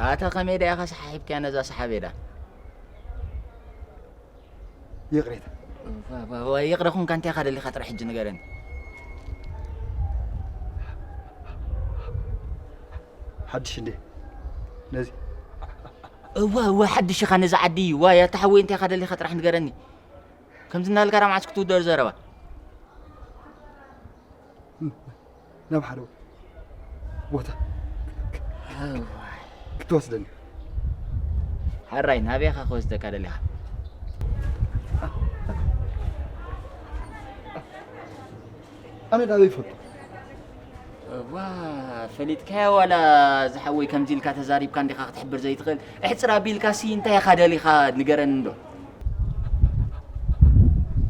ኣታ ከመይ ደኣ ኢኻ ሰሓሒብካያ ነዛ ሰሓቤዳ? ይቕሬታ። ይቕረ ኹንካ እንታይ ኢኻ ደሊኻ ጥራሕ ሕጂ ንገረኒ። ሓድሽ እንዴ ነዚ? እዋ እዋ ሓድሽ ኢኻ ነዚ ዓዲ። ዋይ ኣታ ሓወይ እንታይ ኢኻ ደሊኻ ጥራሕ ንገረኒ። ከምዚ እናልካ ዳ መዓስ ክትውደር ዘረባ? ናብ ሓደ ቦታ ክትወስደኒ። ሕራይ ናበይ ኢኻ ክወስደካ ደሊኻ? ኣነ ዳ ዘይፈቱ። ዋ ፈሊጥካያ ዋላ ዝሓወይ ከምዚ ኢልካ ተዛሪብካ እንዲኻ ክትሕብር ዘይትኽእል? እሕፅር ኣቢልካ ሲ እንታይ ኢኻ ደሊኻ ንገረኒ እንዶ።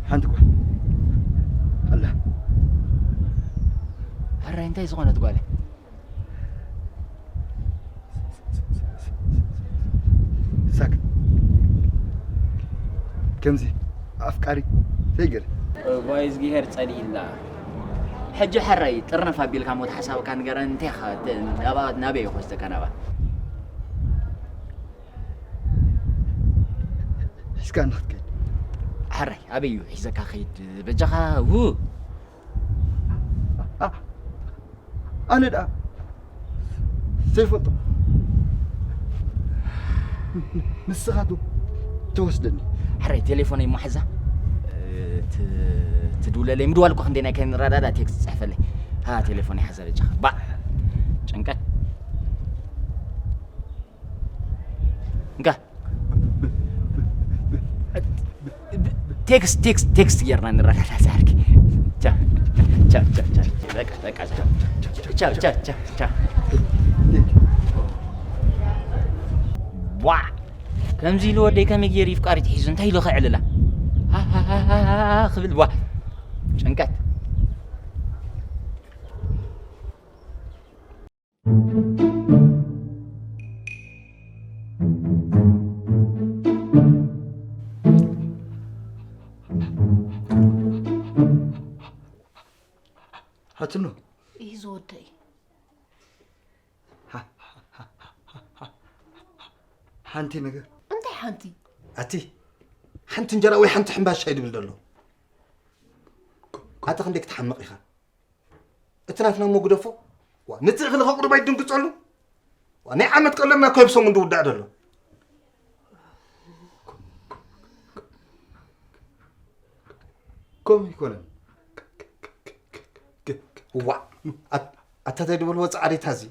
ሓንቲ ጓል ኣላ። ሕራይ እንታይ ዝኾነት ጓለ? ሳክ ከምዚ ኣፍቃሪ ዘይገለ። ዋይ እዝጊሄር ጸሊኢላ። ሕጂ ሕራይ ጥርነፍ ኣቢልካ ሞት ሓሳብካ ንገረን እንታይ ኢኻ ናበይ ይኾስተካ ናባ? ሒዝካ ንክትከይድ። ሕራይ ኣበይ እዩ ሒዘካ ከይድ በጃኻ ው ኣነ ደኣ ዘይፈልጦ ንስኻቱ ትወስደኒ። ሕራይ ቴሌፎነይ እሞ ሓዛ ትድውለለይ ምድዋል እኮ ክንደይ ናይ ከንረዳዳ ቴክስት ጽሕፈለይ። ሃ ቴሌፎነይ ሓዛ በጃኻ ባ ጭንቀት እንካ ቴክስት ቴክስት ቴክስት ጌርና ንረዳዳ ዛርኪ ቻ ቻ ቻ ቻ በቃ በቃ ቻ ቻ ቻ ቻ ዋ ከምዚ ኢሉ ወደይ ከመይ ገይሩ ይፍቃሪት ሒዙ እንታይ ኢሉ ከዕልላ ክብል ዋ ጭንቀት ሃትኖ ይህ ዝወደይ ሓንቲ ነገር እንታይ ሓንቲ ኣቲ ሓንቲ እንጀራ ወይ ሓንቲ ሕምባሻ ይድብል ዘሎ ኣቲ ክንደይ ክትሓምቕ ኢኻ እቲ ናትና እሞ ግደፎ ዋ፣ ነቲ እኽሊ ከቕርብ ኣይትድንግጸሉ ዋ፣ ናይ ዓመት ቀለብና እኮ ብሰሙን ዝውዳእ ዘሎ ከምኡ ይኮነን ዋ ኣታታይ ድበልዎ ፃዕሪታ እዚ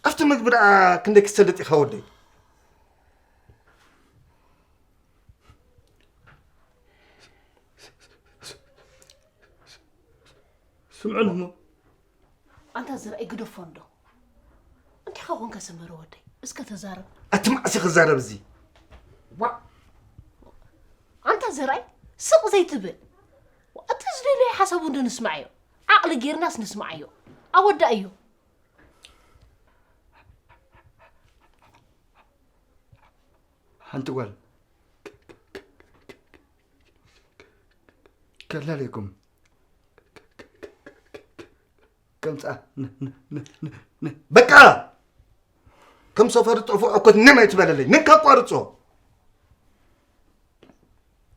ኣብቲ ምግቢ ደኣ ክንደይ ክሰልጥ ኢኻ ወደይ ስምዑን እሞ ኣንታ ዝርኣይ ግደፎ እንዶ እንታይ ኸ ኮንካ ሰመረ ወደይ እስከ ተዛረብ ኣቲ ማዕሲ ክዛረብ እዚ ዋ ኣንታ ዘርኣይ ስቕ ዘይትብል እቲ ዝደለየ ሓሳቡ እንዶ ንስማዓዮ ዓቕሊ ጌርናስ ንስማዓዮ ኣወዳእዮ ሓንቲ ጓል ከላለይኩም ከምፅኣ በቃ ከም ሰፈሪ ጠፉ ዕኮት ንም ኣይትበለለይ ምን ካቋርፆ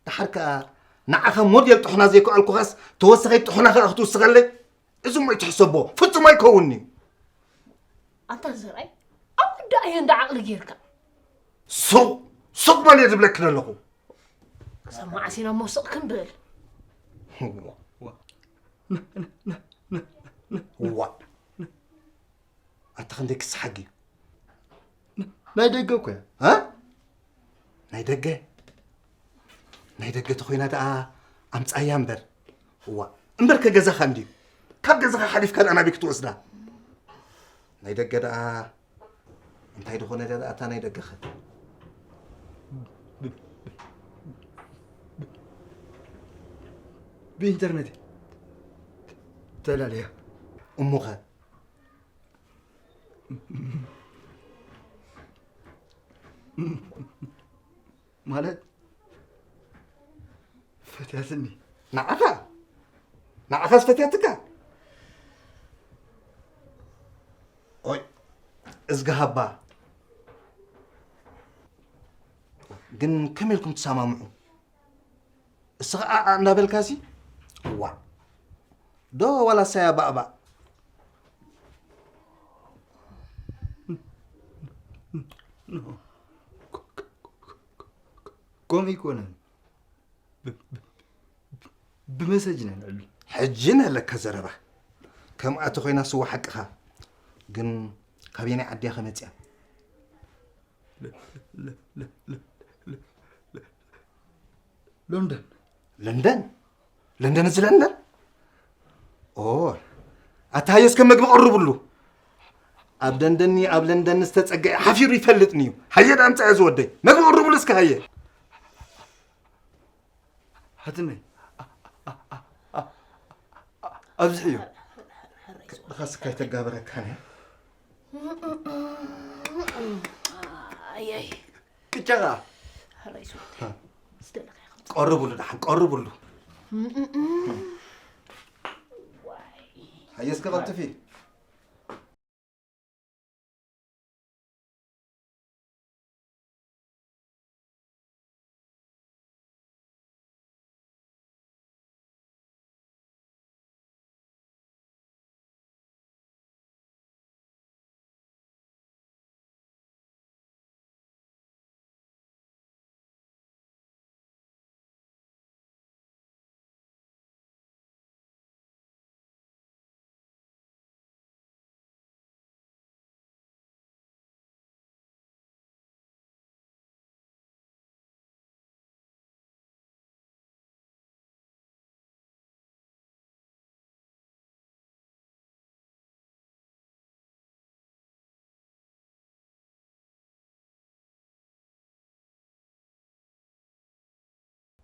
ድሓር ከዓ ንዓኻ ሞዴል ጥሑና ዘይከኣልኩኻስ ተወሰኸይ ጥሑና ከዓ ክትውስኸለይ እዚ እሞ ይትሕሰቦ ፍጹም ኣይከውንኒ ኣንታ ዘርኣይ ኣብ ጉዳይ እየ እንዳ ዓቕሊ ጌርካ ሱቕ ሱቕ በል እየ ዝብለኪ ዘለኹ ክሳብ መዓስ ኢና እሞ ስቕ ክንብል ዋ ኣታ ክንደይ ክስሓጊ ናይ ደገ እኮ እያ እ ናይ ደገ ናይ ደገ ተኾይና ደኣ ኣምጻያ እምበር እዋ እምበር ከገዛኻ እንድዩ ካብ ገዛኻ ሓሊፍካ ደኣ ናበይ ክትወስዳ ናይ ደገ ደኣ እንታይ ዝኾነ ደኣ እታ ናይ ደገኸ ብኢንተርነት ተላለያ እሞኸ ማለት ፈትያትኒ ንዓኻ ንዓኻስ ፈትያትካ ኦይ እዝጊ ሃባ ግን ከመይ ኢልኩም ትሰማምዑ እስኻ ኣኣ እናበልካሲ እዋ ዶ ዋላ ሳያ ባእባእ ከምኡ ኣይኮነን ብመሰጅ ኢና ንዕሉ ሕጂ ነለካ ዘረባ ከምኣ ተኾይና ስዋ ሓቅኻ ግን ካበየናይ ዓዲ እያ ከመፅያ ሎንደን ለንደን ለንደን እዚ ለንደን ታየ እስከ መግቢ ቀርብሉ። ኣብ ደንደኒ ኣብ ለንደን ዝተጸገዐ ሓፊሩ ይፈልጥን እዩ። ሃየ ዳ ኣምጻዮ ዝወደይ። መግቢ ቀርብሉ እስከ ሃየ። ሓትነይ፣ ኣብዝሕዮ። ክእልኻስ ካይተጋበረካን እያ። ኣየይ። ቅጫ ኸኣ። ሕራይ ዝወደይ። ዝደለኻ ኢኻ። ቀርብሉ ደሓን፣ ቀርብሉ። ሃየ እስከ ቀልጥፊ።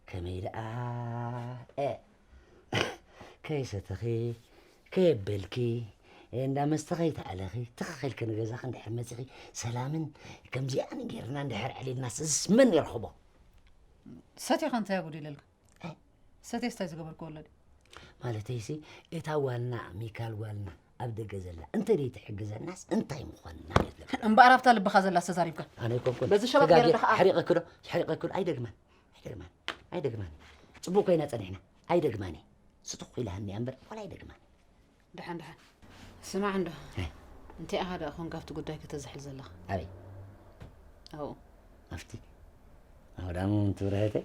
ከመይ ደኣ? እ፣ ከይሰተኺ፣ ከየበልኪ፣ እንዳ መስተ ከይተኣለኺ፣ ትኽ ኢልኪ ንገዛኺ እንድሕር መጺኺ፣ ሰላምን ከምዚኣን ጌርና እንድሕር ኣዕሊልናስ፣ እዝስ መን ይረኽቦ? ሰቲኻ እንታይ ኣጉዲለልካ? እ? ሰትየስ እንታይ ዝገበርክዎ ኣሎ ድዩ? ማለተይሲ፣ እታ ጓልና፣ ሚካል ጓልና፣ ኣብ ደገ ዘላ፣ እንተ ደይትሕግዘናስ እንታይ ምኾንና? እምበኣር ኣብታ ልብኻ ዘላ ተዛሪብካ። ኣነ ኣይኮንኩን። በዚ ሸበጥ ገይረ ተጋግየ፣ ደኣ። ሕሪቐኪ ዶ? ሕሪቐኪ ዶ? ኣይደግማን። ኣይደግማን። ኣይደግማን። ጽቡቕ ኮይና ጸኒሕና። ኣይደግማን እየ። ስቱኽ ኢላ ሃኒኣ እምበር፣ ዋላ ኣይደግማን። ደሓን፣ ደሓን። ስማዕ እንዶ። እ። እንታይ ኢኻ ደኣ ኾንካ ኣብቲ ጉዳይ ከተዛሕል ዘለኻ? ኣበይ? ኣብኡ። ኣብቲ? ኣውዳሙ እንትብርህተይ፣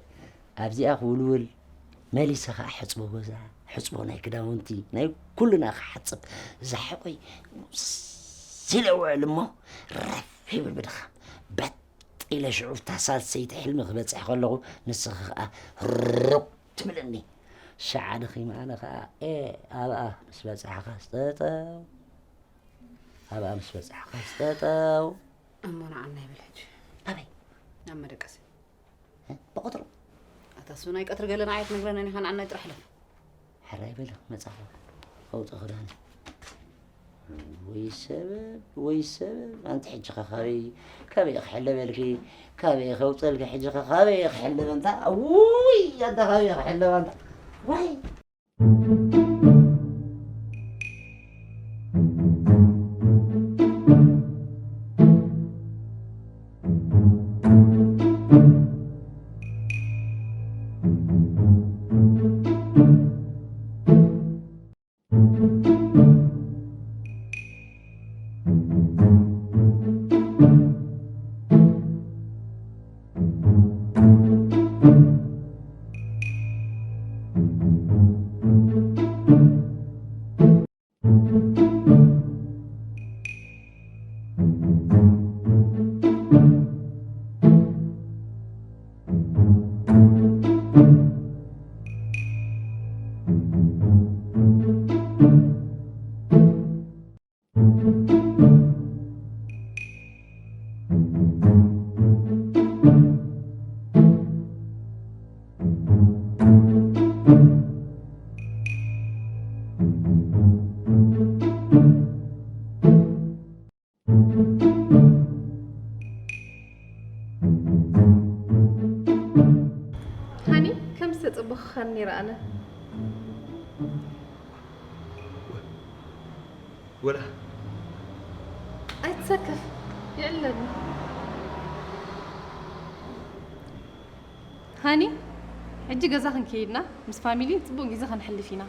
ኣብዚኣ ክውልውል፣ መሊሰ ኸኣ ሕጽቦ ገዛ፣ ሕጽቦ ናይ ክዳውንቲ፣ ናይ ኩልና ክሓጽብ፣ እዛ ሕቆይ ሲለ ውዕል እሞ፣ ረፍ ይብል ብድኻም። በጥ ኢለ ሽዑ እታ ሳልሰይቲ ሕልሚ ክበጽሕ ከለኹ፣ ንስኺ ኸኣ ሩቕ ትብልኒ። ሸዓ ድኺመ ኣነ ኸኣ፣ ኤ፣ ኣብኣ ምስ በጻሕኻስ ጠጠው፣ ኣብኣ ምስ በጻሕኻስ ጠጠው። እሞ ንዓና ይበል ሕጂ። ኣበይ? ናብ መደቀሲ። እ? ብቐትሩ? ኣታ እሱ ናይ ቀትሪ ገለ ንዓይ ኣይትነግረናን ኢኻ፣ ንዓና ጥራሕ ሕለፍ። ሕራይ በሊ፣ መጻኹ። ከውጽእ ክዳን። ወይ ሰበብ፣ ወይ ሰበብ። ኣንቲ ሕጂ ኸ ካበይ፣ ካበይ ክሕለበልኪ? ካበይ ከውጽልኪ? ሕጂ ኸ ካበይ ክሕለብ ኣንታ? ውይ፣ ኣንታ ካበይ ክሕለብ ኣንታ? ዋይ! ሃኒ፣ ከም ዝተጸበኹኻኒ ነይረ ኣነ። ወላ ኣይትሰከፍ፣ ይዕለኒ። ሃኒ፣ ሕጂ ገዛ ክንከይድና ምስ ፋሚሊ ጽቡቕ ግዜ ከነሕልፍ ኢና።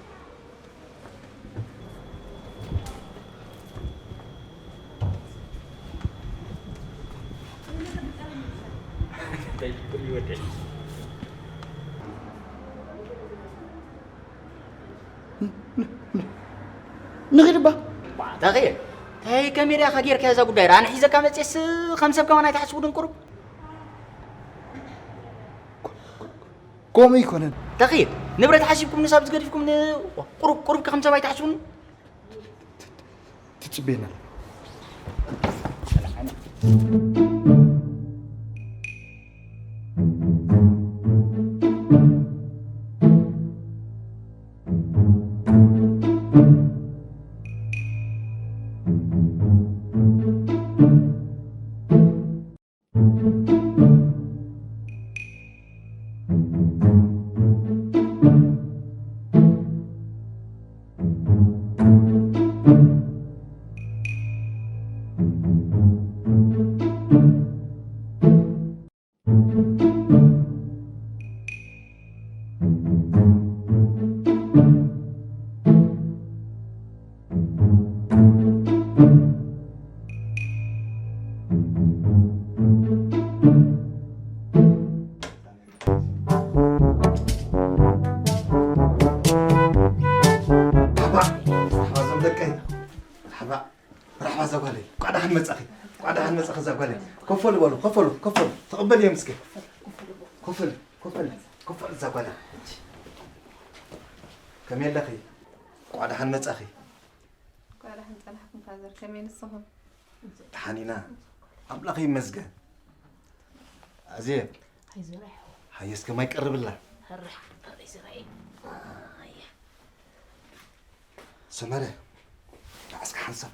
ንኺድ እባ። ዋ፣ ተኽኤ፣ እንታይ ከመይ ዲኻ ጌርካያ እዛ ጉዳይ? ደኣ ኣነ ሒዘካ መጽየስ ከም ሰብ ከማን ኣይትሓስቡንን ቁሩብ? ከምኡ ኣይኮነን። ተኽኤ፣ ንብረት ሓሲብኩም ንሳብ ዝገዲፍኩም ን-፣ ቁሩብ፣ ቁሩብ ከም ሰብ ኣይትሓስቡን? ጽቤና። ሓባ፣ ሓባ ዞም ደቀይ። ሓባ፣ መርሓባ እዛ ጓለይ። እንቋዕ ደሓን መጻኺ። እንቋዕ ደሓን መጻኺ እዛ ጓለይ። ኮፈሉ በሉ፣ ኮፈሉ፣ ኮፈሉ። ተቐበልዮም እስኪ። ኮፈሉ፣ ኮፈሉ፣ ኮፈሉ እዛ ጓለይ። ከመይ ኣለኺ? እንቋዕ ደሓን መጻኺ። እንቋዕ ደሓን ጸናሕኩም ፋዘር። ከመይ ንስኹም? ደሓን ኢና። ኣምላኽ ይመስገን። ኣዜ። ኣይዞራ ይሕወ። ሃየ እስከ ማይ ቀርብላ። ኣረ፣ ኣረ፣ ኣይዞራ እየ። ኣየ። ሰመረ፣ ንዓ እስከ ሓንሳብ።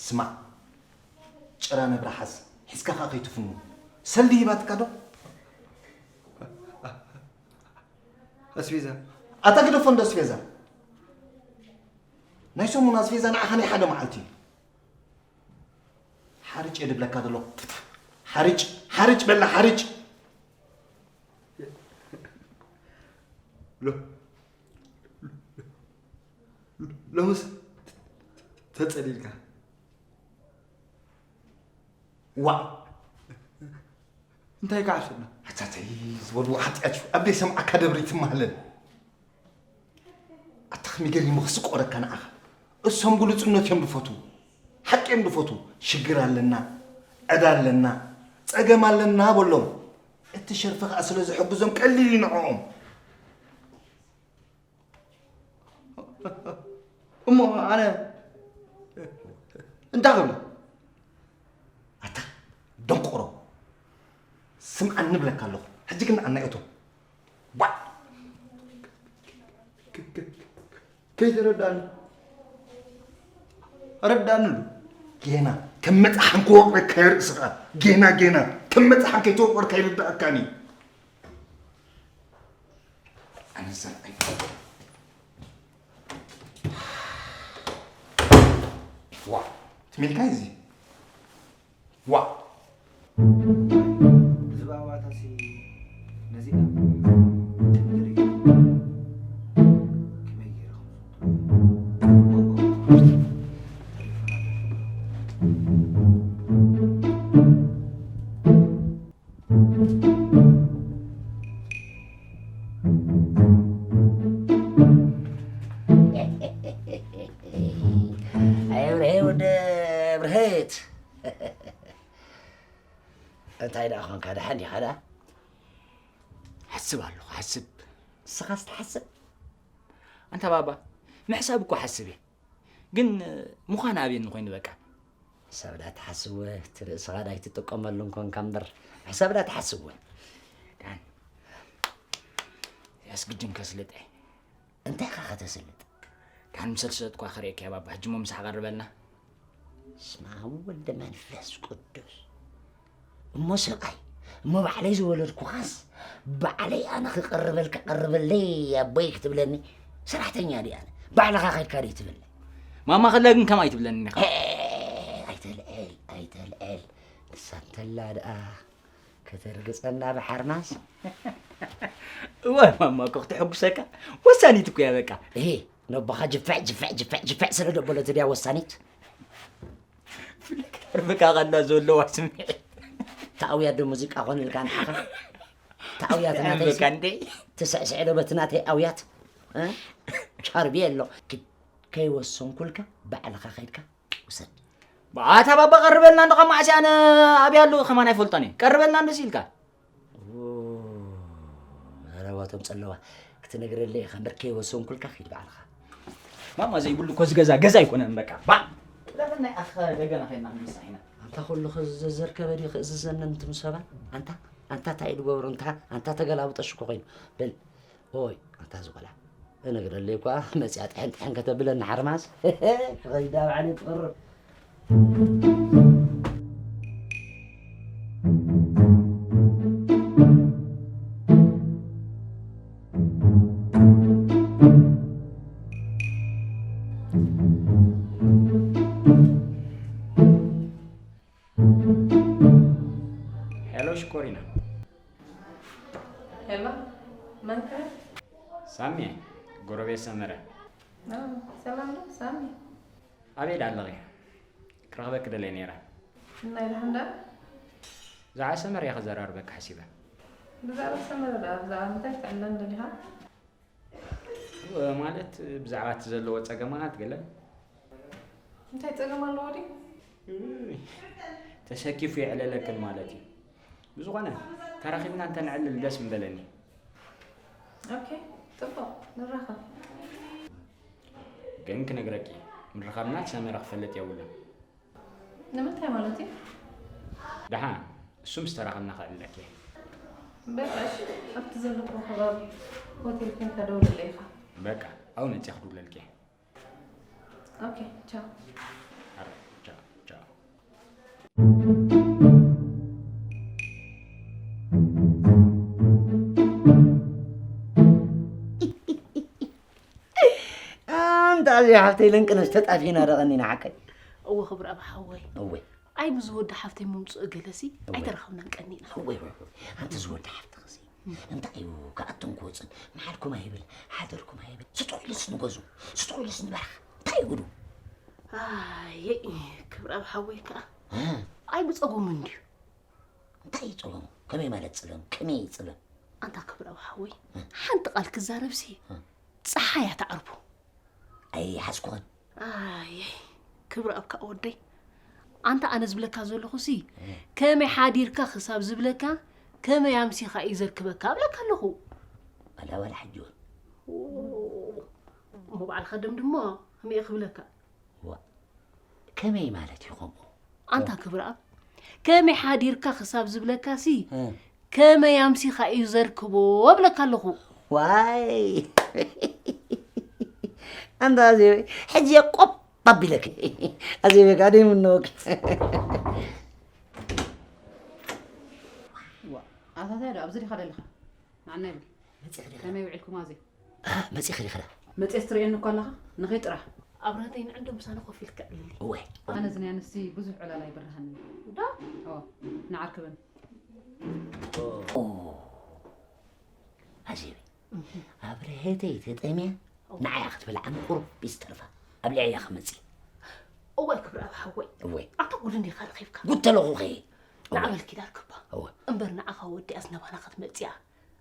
ስማዕ፣ ጭራ ነብራ ሓዝ፣ ሒዝካ ኸኣ ከይትፍኑ። ሰልዲ ሂባትካ ዶ? ኣስቤዛ። ኣታ ግደፎ እንዶ ኣስቤዛ። ናይ ሰሙን ኣስቤዛ ንዓኻ ናይ ሓደ መዓልቲ እዩ። ሓርጭ እየ ድብለካ ዘለኹ። ሓርጭ፣ ሓርጭ በላ፣ ሓርጭ። ሎ-፣ ሎምስ ተጸሊልካ። ዋእ! እንታይ ክዓርፈና? ኣታተይ ዝበልዎ ሓጢኣት እዩ። ኣብ ዘይሰምዓካ ደብሪ ትማህለል። ኣታ ከመይ ገሪሙ ክስቆረካ ንዓኻ። እሶም ግሉጽነት እዮም ዝፈትዉ። ሓቂ እዮም ዝፈትዉ። ሽግር ኣለና፣ ዕዳ ኣለና፣ ጸገም ኣለና በሎም። እቲ ሸርፊ ከኣ ስለ ዝሕግዞም ቀሊል እዩ ንዕኦም። እሞ ኣነ እንታይ ክብሎ? ኣታ ደንቆሮ፣ ስምዓኒ እብለካ ኣለኹ። ሕጂ ግን ንዓና እቶ። ዋእ! ከይተረዳእኒ። ኣረዳእኒ ዶ? ጌና ከም መጽሓን ክወቕረካ እየ ርእስኻ። ጌና፣ ጌና ከም መጽሓን ከይተወቕርካ ይርዳእካን እዩ። ኣነ ዘርኣይ። ዋእ! ትሚልካ እዚ። ዋእ! እዚ ብኣባታሲ ነዚኣ ትንግሪ ከመይ ገይረ ከም ዝውድኦ። ኣይ ብርሄ ወደ ብርሄት። እንታይ ደኣ ኾንካ? ደሓን ዲኻ ደኣ? ሕስብ ኣለኹ፣ ሕስብ። ንስኻስ ትሓስብ? ኣንታ ባባ፣ ምሕሳብ እኮ ሓስብ እየ። ግን ምዃን ኣብየኒ ኮይኑ በቃ። ሕሳብ ዳ ትሓስብ ወ፣ እቲ ርእስኻ ዳ ኣይትጥቀመሉን ኮንካ እምበር፣ ሕሳብ ዳ ትሓስብ ወ። ደሓን። ያስግድን ከስልጥ እየ። እንታይ ኢኻ ከተስልጥ? ደሓን ምሰል ስለጥኳ ክርእየካ እየ ባባ፣ ሕጂ እሞ ምሳሕ ቀርበልና። ስመ ኣብ ወወልድ መንፈስ ቅዱስ። እሞ ሰብኣይ፣ እሞ ባዕለይ ዝወለድኩኻስ፣ ባዕለይ ኣነ ክቐርበልካ ቀርበለይ ኣቦይ ክትብለኒ፣ ሰራሕተኛ ድየ ኣነ? ባዕልኻ ከድካ ደይ ትብለኒ? ማማ ከላ ግን ከምኣ ኣይትብለኒ ኢኻ። ኤ፣ ኣይተልዕል፣ ኣይተልዕል። ንሳ እንተላ ደኣ ከተርግጸና ብሓርማዝ። እወ፣ ማማ እኮ ክትሕጉሰካ ወሳኒት እኮ እያ በቃ። እሂ፣ ነቦኻ ጅፍዕ፣ ጅፍዕ፣ ጅፍዕ፣ ጅፍዕ ስለ ደበለት ድያ ወሳኒት? ክተርብካ ከላ ዘለዋ ስምዒት። ተኣውያት ዶ ሙዚቃ ኮንልካ ንዓኻ? ተኣውያት ናተይ ሲ? ኣንበካ እንዴ? ትስዕስዕ ዶ በቲ ናተይ ኣውያት? እ? ቻርቢ ኣሎ። ክ-፣ ከይወሰንኩልካ ባዕልኻ ከይድካ ውሰድ። ኣታ ባባ ቀርበልና እንዶ፣ ካብ መዓስ ኣነ ኣብያ ኣለኹ ከማን ኣይፈልጦን እየ። ቀርበልና እንዶ ሲልካ። ኦ፣ ዘረባቶም ጸለዋ ክትነግረለይ ኢኻ እምበር ከይወሰንኩልካ ኪድ ባዕልኻ። ማማ ዘይብሉ እኮ እዚ ገዛ ገዛ ኣይኮነን በቃ። ባ ለምን ናይ ኣኸ ደገና ኸይና ምሳይና። ኣንታ ኩሉ ኸ ዘዘርከበ ድዩ ክእዝዘኒ እንትም ሰባ? ኣንታ፣ ኣንታ እንታይ ኢሉ ገብሩ? እንታ፣ ኣንታ ተገላብጠሽ እኮ ኮይኑ። በል፣ ኦይ፣ ኣንታ እዚ ቆልዓ። እነግረለይ እኳ መጽያ ጥሕን ጥሕን ከተብለኒ ሓርማዝ። ክኸይዳ ባዕለይ ትቕርብ። ሄሎ ሽኮሪና። ሄሎ፣ መን ከ? ሳሚ፣ ጎረቤት ሰመረ። ኦ፣ ሰላም ዶ ሳሚ? ኣበይ ደኣ ኣለኺ? ክረኽበኪ ደልየ ነይረ። እና ኢልካ እንዳ? ብዛዕባ ሰመረ እየ ክዘራርበኪ ሓሲበ። ብዛዕባ ሰመረ ደኣ፣ ብዛዕባ ምንታይ ክተዕልለኒ ደሊኻ? ማለት ብዛዕባ እቲ ዘለዎ ጸገማት ገለ። እንታይ ጸገም ኣለዎ ድዩ? እይ፣ ተሰኪፉ የዕለለክን ማለት እዩ። ብዝኾነ ተራኺብና እንተነዕልል ደስ ምበለኒ። ኦኬ፣ ጽቡቕ፣ ንራኸብ። ግን ክነግረኪ፣ ምርኻብና ሰመረ ክፈልጥ የብሉን። ንምንታይ ማለት እዩ? ደሓን፣ እሱ ምስ ተራኸብና ከዕልለኪ እየ። በቃ እሺ፣ ኣብቲ ዘለኹዎ ከባቢ ሆቴል ኮይንካ ደውለለይ ኢኻ። በቃ፣ ኣብኡ መጺአ ክድውለልኪ እየ። ኦኬ፣ ቻው። ኣረ፣ ቻው፣ ቻው። ኣንታ እዚኣ ሓፍተይ ለንቅነሽ ተጣፊና ዶ ቀኒና ሓቀይ? እወ ክብረ ኣብ ሓወይ። እወ። ኣይ ብዝወዲ ሓፍተይ ምምፅኡ ገለሲ እወ። ኣይተረኸብናን ቀኒና። እወ፣ እወ፣ እወ። ኣንታ ዝወዲ ሓፍትኽሲ እንታይ እዩ ክኣቱን ክወፅን? መዓልኩም ኣይብል፣ ሓደርኩም ኣይብል። ስጡቕ ኢሉስ ንገዝኡ፣ ስጡቕ ኢሉስ ንበረኻ። እንታይ እዩ ጉዱ? ኣየ ክብረ ኣብ ሓወይ ከዓ እ? ኣይ ብፀጎሙ እንድዩ። እንታይ እዩ ጸገሙ? ከመይ ማለት ጸገም? ከመይ እዩ ጸገም? ኣንታ ክብረ ኣብ ሓወይ፣ እ። ሓንቲ ቃል ክዛረብሲ፣ እ። ጸሓይ እያ ትዓርቦ። ኣይሓዝኩኽን። ኣየ፣ ክብረ ኣብ ከኣ ወደይ። ኣንታ ኣነ ዝብለካ ዘለኹሲ፣ እ። ከመይ ሓዲርካ ክሳብ ዝብለካ፣ ከመይ ኣምሲኻ እዩ ዘርክበካ እብለካ ኣለኹ። ኣላ ዋላ ሕጂ እውን። ኦ፣ እሞ ባዕልኻ ደምድሞ፣ ከመይ እየ ክብለካ? ዋ፣ ከመይ ማለት እዩ ከምኡ? ኣንታ ክብረኣብ፣ ከመይ ሓዲርካ ክሳብ ዝብለካሲ፣ እ። ከመይ ኣምሲኻ እዩ ዘርክቦ እብለካ ኣለኹ። ዋይ! ኣንታ ኣዜበይ፣ ሕጂ እየ ቆብ ኣቢለኪ። ኣዜበይ፣ ከኣ ደይምነወኪ። ዋ፣ ኣታታይ ዶ ኣብዚ ዲኻ ደለኻ? ንዓና ይብል። መጺኺ ዲኺ? ከመይ ውዒልኩም ኣዜ? እ፣ መጺኺ ዲኺ? መጺኤስ ትርእየኒ እኮ ኣለኻ? ንኺድ ጥራሕ። ኣብራተይ ንዕንዶ ምሳና ኮፍ ኢልካ ዕልል። እወ። ኣነ ዝንያ ንሲ ብዙሕ ዕላል ኣይብርሃንን። ዶ? ኦ፣ ንዓርክብን። ኦ። ኣዜበይ፣ ኣብርሀተይ ተጠምያ ንዓያ ክትበልዓኒ ቁሩብ ይዝተርፋ። ኣብ ልዕሊያ ክመጽእ። እዋይ ክብረ ኣብ ሓወይ። እወ። ኣታ ጉድ እንዲኻ ረኺብካ። ጉድ ተለኹኸ። እወ። ንዓ በል ኪድ ኣርክባ። እወ። እምበር ንዓኻ ወዲኣስ ነባና ክትመጽእ እያ።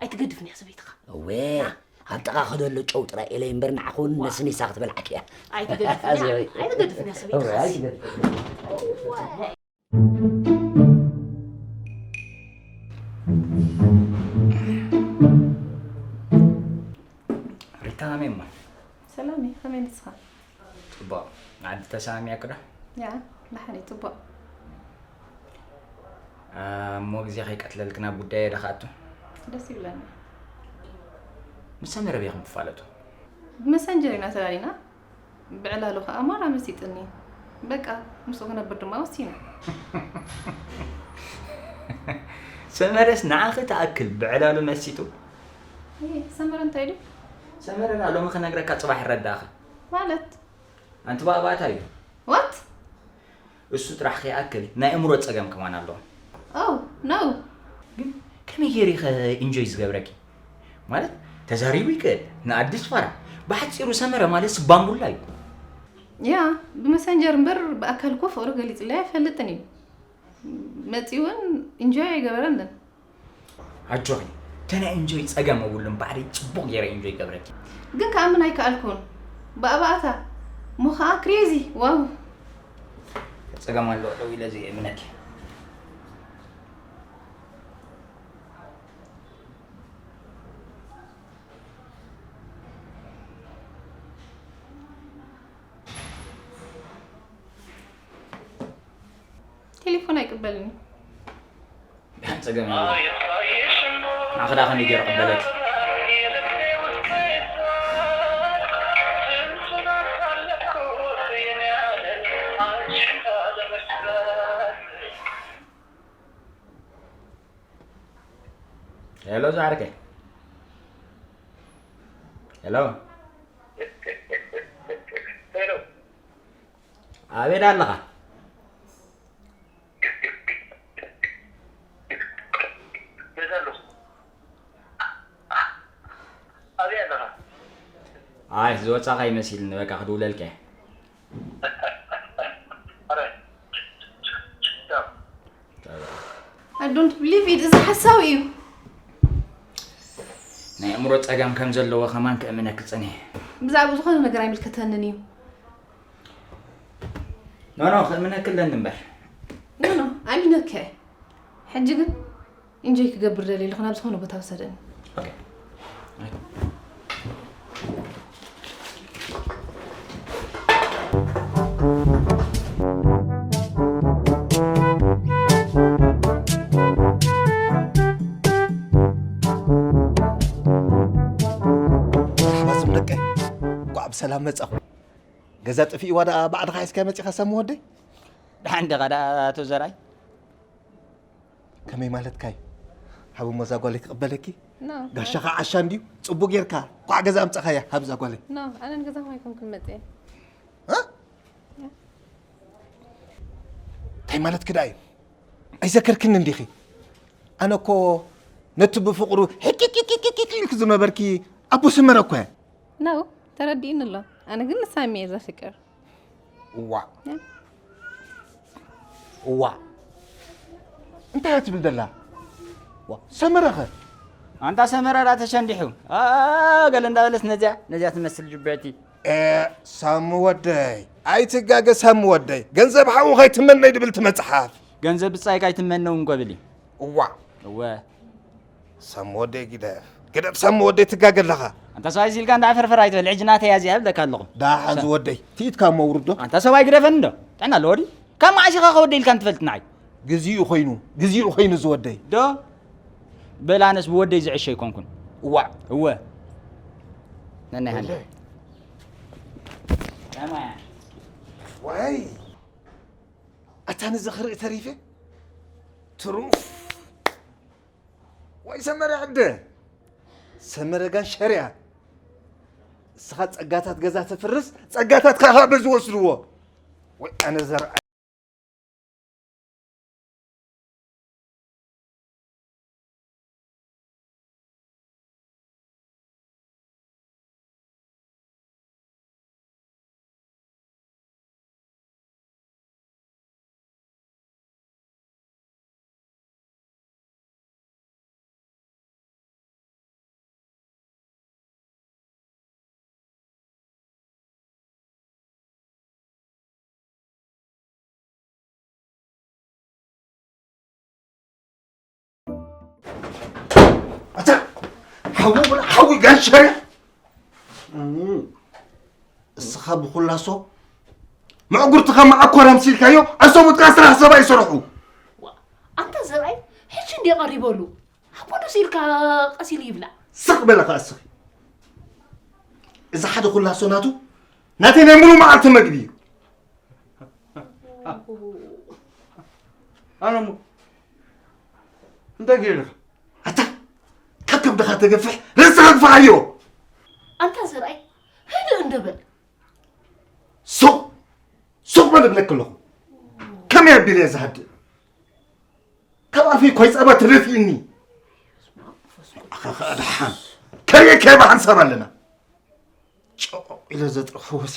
ኣይትገድፍን እያ ሰበይትኻ። እወ። ና። ኣብ ጥቓ ክደሎ ጨው ጥራይ ኢለይ እምበር ንዓኻ እውን ዋ። ነስኒሳ ክትበልዓኪ እያ። ኣይትገድፍን እያ። ኣዜበይ። ኣይትገድፍን እያ ሰበይትኻ። እወ፣ ኣይትገድፍን። እዋይ። ሪታ፣ ከመይ እሞ? ሰላም እየ፣ ከመይ ንስኻ? ጽቡቕ። ንዓዲ ተሰማሚዕኪ ዶ? ያ፣ ደሓን እየ፣ ጽቡቕ። አ፣ እሞ ግዜ ከይቀትለልኪ ናብ ጉዳየ ዶ ክኣቱ? ደስ ይብለኒ። ምስ ሰመረ ኣበይ ኢኹም ትፋለጡ? ብመሰንጀር ኢና ተላሊና። ብዕላሉ ኸኣ ማራ መሲጥኒ። በቃ፣ ምስኡ ክነብር ድማ ወሲነ። ሰመረስ ንዓኺ ትኣክል ብዕላሉ መሲጡ? እይ፣ ሰመረ እንታይ ኢሉ? ሰመረ ደኣ ሎሚ ክነግረካ ጽባሕ ይረዳእኻ። ማለት? ኣንቲ ባእባእታ እዩ። What? እሱ ጥራሕ ከይኣክል ናይ ኣእምሮ ጸገም ከማን ኣለዎ። Oh, no. ግን ከመይ ገይሩ ኢኸ ኢንጆይ ዝገብረኪ? ማለት ተዛሪቡ ይክእል፣ ንኣዲስ ፋራ። ብሓጺሩ ሰመረ ማለት ስባምቡላ እዩ። ያ፣ ብመሰንጀር እምበር ብኣካል እኮ ፍቕሩ ገሊጽለይ ኣይፈልጥን እዩ። መጺኡ እውን ኢንጆይ ኣይገበረንን። ኣጆኺ፣ ተና ኢንጆይ ጸገም የብሉን፣ ባዕለይ ጽቡቕ ገይረ ኢንጆይ ይገብረኪ። ግን ክኣምን ኣይከኣልኩን። ብኣባኣታ እሞ ኸኣ ክሬዚ፣ ዋው። ጸገም ኣሎ፣ ደው ኢለ ዘይእምነኪ። ቴሌፎን ኣይቅበልን እዩ። ጸገም የብሉን። ንዓኺ ደኣ ከመይ ገይረ ክቕበለኪ? ሄሎ ዝዓርከይ። ሄሎ። ሄሎ። ኣበይ ኣለኻ? ገዛ ኣለኹ። ኣበይ ኣለኻ? ኣይ፣ ዝወጻኻ ይመሲልኒ፣ በቃ ክድውለልካ እየ። ኣረ። ቻው። ቻው። I don't believe it። እዚ ሓሳዊ እዩ። ናይ ኣእምሮ ጸገም ከም ዘለዎ ከማን ከእምነኪ ጸኒሐ። ብዛዕባ ዝኾነ ነገር ኣይምልከተንን እዩ። ኖ፣ ኖ፣ ከእምነኪ ኣለኒ እምበር። ኖ፣ ኖ፣ ኣሚነኪ እየ። ሕጂ ግን ኢንጆይ ክገብር ደልየ ኣለኹ፣ ናብ ዝኾነ ቦታ ውሰደኒ። ኦኬ። መርሓባ ስም ደቀይ፣ እንኳዕ ብሰላም መጻኹም። ገዛ ጥፊእዋ ደኣ ባዕልኻ ሒዝካያ መጺኻ ሳሚ ወደይ? ደሓን ዲኻ ደኣ ኣቶ ዘርኣይ? ከመይ ማለትካ እዩ? ሃብሞ እዛ ጓለይ ትቕበለኪ? ኖ። ጋሻኻ ዓሻ እንድዩ? ጽቡቕ ጌርካ ኳዕ ገዛ ኣምጻኻያ ሃብ እዛ ጓለይ። ኖ፣ ኣነ ንገዛኹም ኣይኮንኩን መጽየ። እ? እንታይ ማለትኪ ደኣ እዩ? ኣይዘከርክን እንዲኺ? ኣነ እኮ ነቲ ብፍቕሩ ሕቂቂቂቂቂ ኢልኪ ዝነበርኪ ኣቦ ሰመረ እኮ እየ። ነው፣ ተረዲኡኒ ኣሎ። ኣነ ግን ንሳሚ እየ ዘፍቅር። እዋ። ያ። እዋ። እንታይ እያ ትብል ዘላ? ዋ፣ ሰመረኸ? ኣንታ ሰመረ ዳ ተሸንዲሑ። ኣ፣ ገለ እንዳበለስ ነዚያ፣ ነዚያ ትመስል ጅበቲ። ኤ፣ ሳሚ ወደይ፣ ኣይትጋገ ሳሚ ወደይ። ገንዘብ ሓው ከይትመነይ ድብል ትመጽሓፍ። ገንዘብ ብጻይካ ኣይትመነው እንኮ ብሊ። እዋ። እወ። ሳሚ ወደይ ግደፍ። ግደፍ ሳሚ ወደይ ትጋገ ኣለኻ። ኣንታ ሰብኣይ ኢልካ እንዳ ፈርፈር ኣይትበል። ሕጂ ናተይ እያ እዚኣ እብለካ ኣለኹ። ዳሓን ዝወደይ። ትኢትካ እሞ ውርዶ። ኣንታ ሰብኣይ ግደፈኒ እንዶ። ጥዕና ኣለዎ ድዩ? ካብ መዓስ ኢኻ ከወደይ ኢልካ እንትፈልጥ ንዓይ? ግዜኡ ኮይኑ፣ ግዜኡ ኮይኑ ዝወደይ። ዶ? በል ኣነስ ብወደይ ዝዕሸ ኣይኮንኩን። እዋ። እወ። ነናይ ሃኒ። ወደይ። ከማያ። ወይ። ኣታ ነዚ ክርኢ ተሪፈ? ትሩፍ። ወይ ሰመረ ዓደ። ሰመረ ጋንሸርያ። እስኻ ጸጋታት ገዛ ተፍርስ፣ ጸጋታት ካኻ በዚ ወስድዎ። ወይ ኣነ ዘርኣ ኣታ ሓዊ ወላ ሓዊ ጋንሸርያ። እም፣ እስኻ ብኹላሶ መዕጉርትኻ መዓኮር ኣምሲልካዮ፣ ኣሰቡትካ ስራሕ ሰብ ኣይሰርሑ። ዋ፣ ኣንታ ዘርኣይ፣ ሕጂ እንድየ ቀሪበሉ። ኣቦ ደስ ኢልካ ቀሲሉ ይብላዕ። ስቕ በለ ኸኣ እስኺ። እዚ ሓደ ኩላሶ ናቱ፣ ናተይ ናይ ሙሉ መዓልቲ መግቢ እዩ። ኣነ እሞ እንታይ ገይረኻ? ኣታ፣ ካብ ከብድኻ ተገፍሕ፣ ርእስኻ ግፍሓዮ። ኣንታ ዘርኣይ፣ ህድእ እንዶ በል። ሱቕ፣ ሱቕ በል እብለኪ ኣለኹ። ከመይ ኣቢለ እየ ዝሃድእ? ካብ ኣፈይ ኮይ ጸባ ትደፊእኒ። ኣኻ ኸኣ ደሓን። ከርእየኪ እየ ብሓንሳብ ኣለና። ጨቖቕ ኢለ ዘጥረኽዎሲ።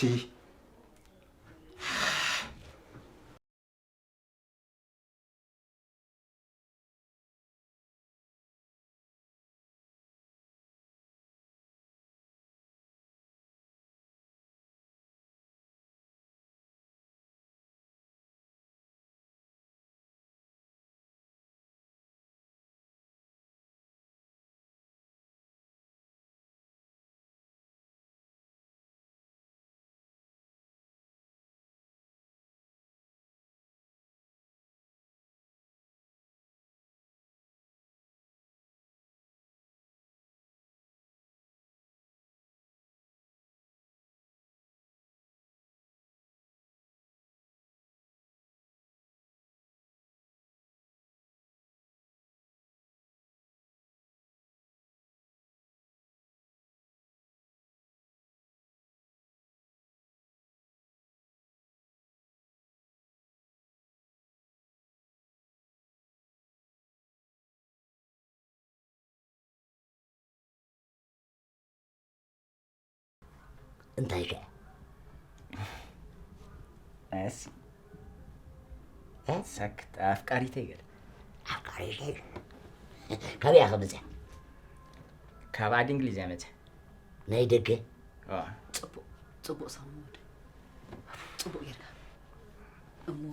እንታይ ከ? እስ እ? ሰክት ኣፍቃሪተይ ገለ ኣፍቃሪተይ ካበይ ኢኻ መፅያ? ካብ ዓዲ እንግሊዝ እያ መፅያ። ናይ ደገ? ዋ፣ ፅቡቕ ፅቡቕ ሳሙ ወደ ፅቡቕ ጌርካ። እሞ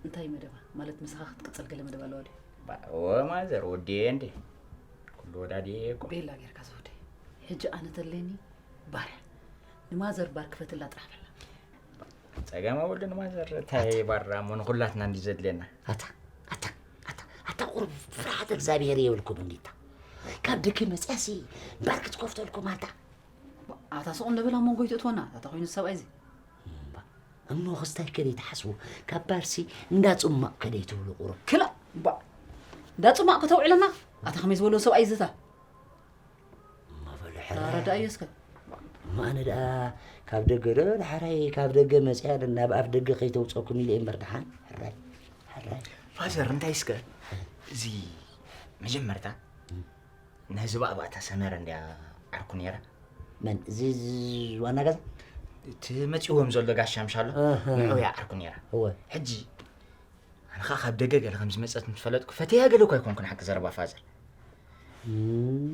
እንታይ መደባ ማለት ምሳኻ ክትቅፅል ገለ መደብ ኣለዋ ድዩ? ባ- ወ ማዘር ወዲየ እንዴ ኩሉ ወዳዲየ እኮ። ቤላ ጌርካ ዝወደ። ሕጂ ኣነ ተለኒ ባርያ ንማዘር ባር ክፈትላ ጥራሕ በላ። ጸገም ወልድ ንማዘር እንታይ ባራ እሞ ንኹላትና እንዲ ዘድልየና። ኣታ ኣታ ኣታ ኣታ ቁሩብ ፍርሓት እግዚኣብሔር የብልኩም እንዲታ ካብ ደገ መፅያሲ ባር ክትከፍተልኩም ኣታ ኣታ ስቕ እንደበላ መንጎ ይትእትወና ኣታ ኮይኑ ሰብኣይ እዚ እሞ ክስታይ ከደይ ትሓስቡ ካብ ባርሲ እንዳ ፅማቕ ከደይ ትብሉ ቁሩብ ክላ ባ እንዳ ፅማቕ ከተውዕለና ኣታ ከመይ ዝበሎ ሰብኣይ ዝታ እሞ በሉ ተረዳእዮ እስከ እሞ ኣነ ደኣ ካብ ደገ ዶ ድሓራይ ካብ ደገ መፅያ ናብ ኣፍ ደገ ከይተውፀኩም ኢለ እምበር ድሓን ሕራይ ሕራይ ፋዘር እንታይ እስከ እዚ መጀመርታ ነዚ ባእባእታ ሰመረ እንዲያ ዓርኩ ነይራ። መን እዚ እዚ ዋና ገዛ እቲ መፂዎም ዘሎ ጋሻ ምሻሎ ኣሃ። ንዑ እያ ዓርኩ ነይራ። እወ ሕጂ ኣነ ኸዓ ካብ ደገ ገለ ከም ዝመፀት ምትፈለጥኩ ፈተያ ገለ እኳ ኣይኮንኩን ሓቂ ዘረባ ፋዘር።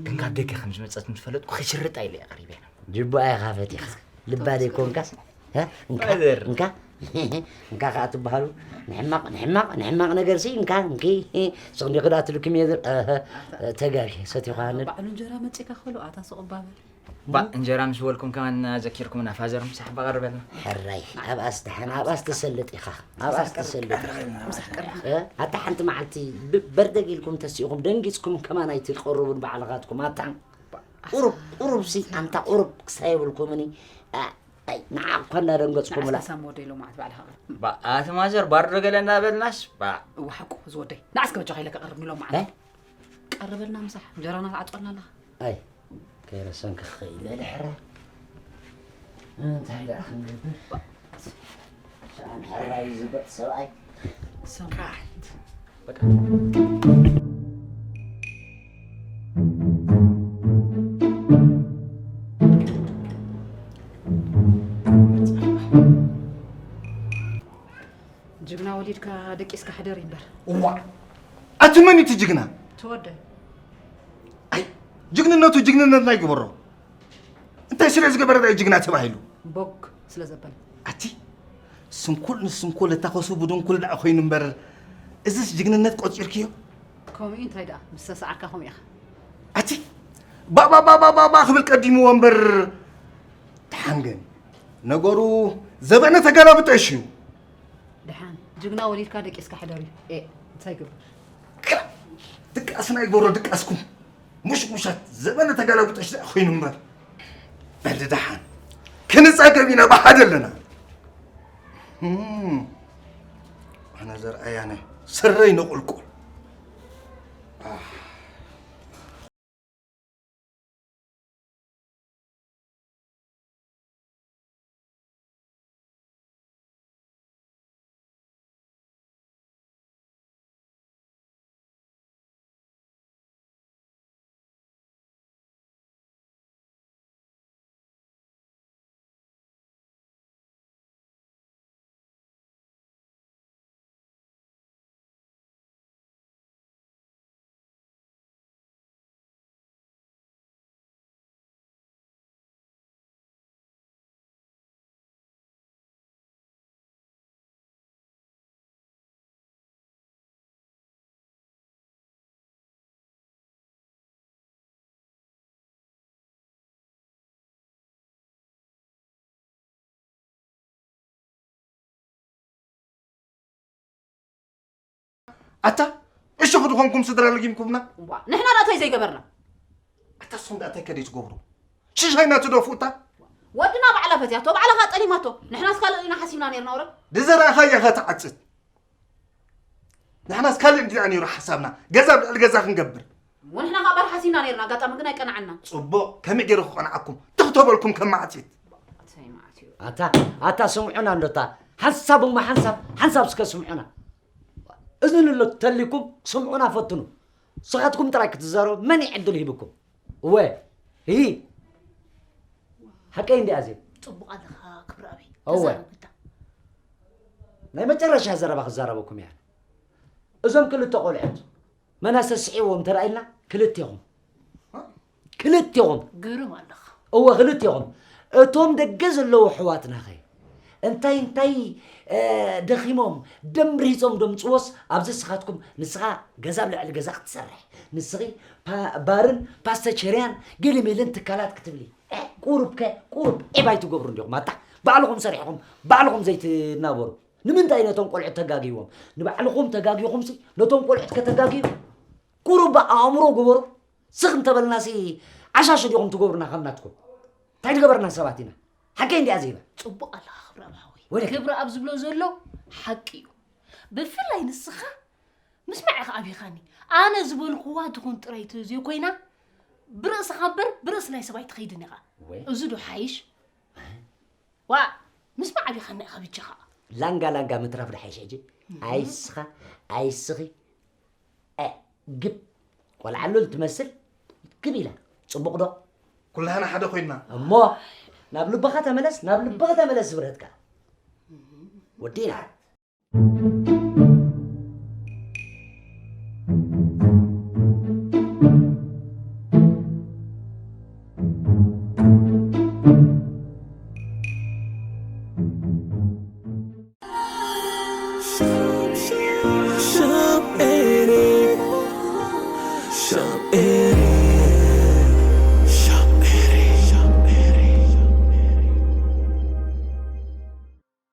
ግን ካብ ደገ ከም ዝመፀት ምትፈለጥኩ ክሽርጣ ኢለ እየ ቀሪበ። ጅቡኣ ኢኻ ፈቲኻ ልባ ደይኮንካስ እ? እንካ ፋዘር። እንካ እንካ ከዓ ትበሃሉ ንሕማቕ ንሕማቕ ንሕማቕ ነገር ሲ እንካ እንኪ ስቕ እንዲኹ ደኣ ትልኩም እየ ዝብል እህ፣ ተጋጊ ሰቲኹ ሃንል ባዕሉ እንጀራ መፂካ ክበሉ ኣታ ስቕ ባበል ባ እንጀራ ምስ በልኩም ከማን ዘኪርኩምና ፋዘር ምሳሕ በቐርበልና። ሕራይ ኣብኣስ ደሓን ኣብኣስ ተሰልጥ ኢኻ ኣብኣስ ተሰልጥ ኢኻ ምሳሕ ቀርብ እ? ኣታ ሓንቲ መዓልቲ ብ- በርደግ ኢልኩም ተሲእኹም ደንጊፅኩም ከማን ኣይትቀርቡን ባዕልኻትኩም ኣታ ቁሩብ ቁሩብ ሲ ኣንታ ቁሩብ ክሳይ የብልኩምኒ እ፣ ኣይ ንዓ እኳ እናደንገፅኩምላ ንዓስከ ሳም ወደይ ሎማዓት ባዕልኻ ቀርብ ባ ኣቲ ማዘር ባርዶ ገለ እናበልናስ ባ እወ ሓቁ ዝወደይ ንዓስከ በጃኻ ኢለካ ቀርብኒ ሎማዓት እ? ቀርበልና ምሳሕ እንጀራና ትዓፅወልና ኣለኻ ኣይ ከይረሰንኪ ክኸይድ በሊ ሕራይ እንታይ ደኣ ክንገብር ሸኣን ሕራይ ዝበጥ ሰብኣይ ሰምዓት በቃ ጅግና ወሊድካ ደቂስካ ሕደር እምበር እዋ ኣቲ መን እቲ ጅግና ተወደ ኣይ ጅግንነቱ ጅግንነትና ይግበሮ እንታይ ስለ ዝገበረ ዳይ ጅግና ተባሂሉ ቦግ ስለ ዘበለ ኣቲ ስንኩል ንስንኩል እታ ከሱ ብድንኩል ደኣ ኮይኑ እምበር እዝስ ጅግንነት ቆፂርክዮ ከምኡ እንታይ ደኣ ምስ ተሰዓርካ ከምኡ ኢኻ ኣቲ ባባባባባባ ክብል ቀዲምዎ እምበር ደሓን ግን ነገሩ ዘበነ ተገላብጠሽ እዩ ደሓን ጅግና ወሊድካ ደቂስካ ሕደር እዩ ኤ እንታይ ግብር ክላ ድቃስና ይግበሮ ድቃስኩም ሙሽሙሻት ዘበነ ተገላብጠሽ ደኣ ኮይኑ እምበር በል ደሓን ክንፃገብ ኢና ብሓደ ኣለና እም፣ ኣነ ዘርኣያነ ስረይ ነቁልቁል ኣታ እሺ ክድኾንኩም ስድራ ለጊምኩምና ዋ ንሕና ናታይ ዘይገበርና ኣታ እሶም ዳኣ እንታይ ከደይ ትገብሩ ሽሻይ ናትደፉ እታ ወድና ባዕላ ፈትያቶ ባዕላ ኸዓ ጠሊማቶ ንሕናስ ካልእ ኢና ሓሲብና ነርና ወረ ድዘራእኻያ ኸ ትዓፅድ ንሕናስ ካልእ እንዲና ነይሩ ሓሳብና ገዛ ብልዕሊ ገዛ ክንገብር ወንሕና ኸዓ በር ሓሲብና ነርና ኣጋጣሚ ግን ኣይቀናዓና ፅቡቕ ከመይ ገይሩ ክቐንዓኩም ትኽተበልኩም ከም ማዕፂት ሰይ ማዕት እዩ ኣታ ኣታ ስምዑና እንዶታ ሓንሳብ እሞ ሓንሳብ ሓንሳብ እስከ ስምዑና እዝን ኣሎ ተሊኩም ስምዑና ፈትኑ ስኻትኩም ጥራይ ክትዛረቡ መን እዩ ዕድል ሂብኩም እወ ሂ ሓቀይ እንዲ ኣዜ ጽቡቕ ኣለኻ ክብሪ ኣበይ እወ። ተዛረብ ግዳ ናይ መጨረሻ ዘረባ ክዛረበኩም እያ። እዞም ክልተ ቆልዑት መን ኣስተስዒዎም ተራኢልና ክልቴኹም ክልቴኹም ግርም ኣለኻ እወ ክልቴኹም እቶም ደገ ዘለዉ ኣሕዋትናኸ እንታይ እንታይ እ፣ ደኺሞም ደም ሪጾም ደምጽዎስ ኣብዚ ስኻትኩም ንስኻ ገዛ ኣብ ልዕሊ ገዛ ክትሰርሕ ንስኺ ፓ- ባርን ፓስተቸርያን ገሊሜልን ትካላት ክትብሊ እ፣ ቁሩብ ከ ቁሩብ ዒብ ኣይትገብሩ እንዲኹም ኣታ ባዕልኹም ሰሪሕኹም ባዕልኹም ዘይትናበሩ ንምንታይ ነቶም ቆልዑት ተጋግይዎም ንባዕልኹም ተጋጊኹምሲ ነቶም ቆልዑት ከተጋግዩ ቁሩብ ኣእምሮ ግበሩ ስኽ እንተበልናሲ ዓሻሽ ዲኹም ትገብሩና ከም ናትኩም እንታይ ትገበርና ሰባት ኢና ሓቀይ እንዲያ ዘይበ ጽቡቕ ኣለኻ ክብሪ ኣብ ሓወይ ወደ- ክብሪ ኣብ ዝብሎ ዘሎ ሓቂ እዩ ብፍላይ ንስኻ ምስማዕ ኢኻ ኣብይኻኒ ኣነ ዝበልክዋ ትኹን ጥራይ ተዘይኮይና ብርእስኻ እምበር ብርእሲ ናይ ሰብ ኣይትኸይድን ኢኻ ወይ እዚ ዶ ሓይሽ ዋ ምስማዕ ኣብይኻኒ ኢኻ ብጃኻ ላንጋ ላንጋ ምትራፍ ድሓይሽ ሕጂ ኣይስኻ ኣይስኺ እ፣ ግብ ቆልዓ ሉል ትመስል ግብ ኢላ ጽቡቕ ዶ ኩላህና ሓደ ኮይንና እሞ ናብ ልብኻ ተመለስ ናብ ልብኻ ተመለስ ዝብረትካ ወዲና